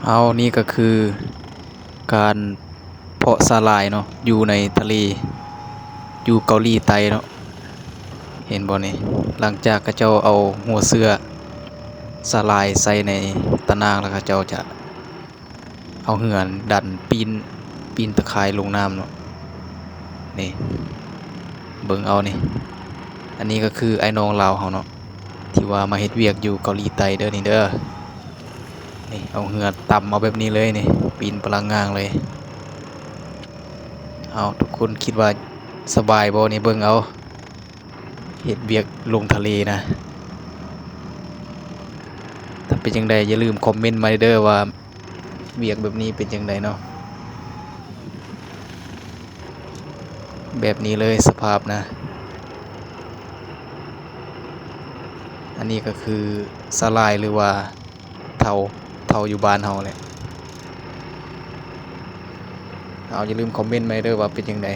ເອົາ ນີ້ກໍຄືການເພາະສາຫຼ່າຍເນາະ ຢູ່ໃນທະເລ ຢູ່ເກົາຫຼີໃຕ້ເນາະ. ເຫັນບໍ່ນີ້? ຫຼັງຈາກເຂົາເຈົ້າເອົາຫົວເຊື້ອສາຫຼ່າຍໃສ່ໃນຕາໜ່າງແລ້ວ ເຂົາເຈົ້າຈະເອົາເຮືອດັນປີ້ນ ປີ້ນຕາຂ່າຍລົງນ້ຳເນາະ. ນີ້ ເບິ່ງເອົານີ້ ອັນນີ້ກໍຄືອ້າຍນ້ອງລາວເຮົາເນາະ ທີ່ວ່າມາເຮັດວຽກຢູ່ເກົາຫຼີໃຕ້ເດີ ນີ້ເດີ. ນີ້ ເອົາເຮືອຕຳເອົາແບບນີ້ເລີຍນີ້ ປີ້ນປະລະງ່າງເລີຍ. ເອົາ ທຸກຄົນຄິດວ່າສະບາຍບໍ່ນີ້? ເບິ່ງເອົາ ເຮັດວຽກລົງທະເລນະ. ຖ້າເປັນຈັ່ງໃດ ຢ່າລືມຄອມເມັນມາເດີວ່າ ວຽກແບບນີ້ເປັນຈັ່ງໃດເນາະ? ແບບນີ້ເລີຍສະພາບນະ. ອັນນີ້ກໍຄືສາຫຼ່າຍ ຫຼືວ່າເທົາ ເທົາຢູ່ບ້ານເຮົາແຫຼະ. ເອົາ ຢ່າລືມຄອມເມັນມາເດີວ່າເປັນຈັ່ງໃດ?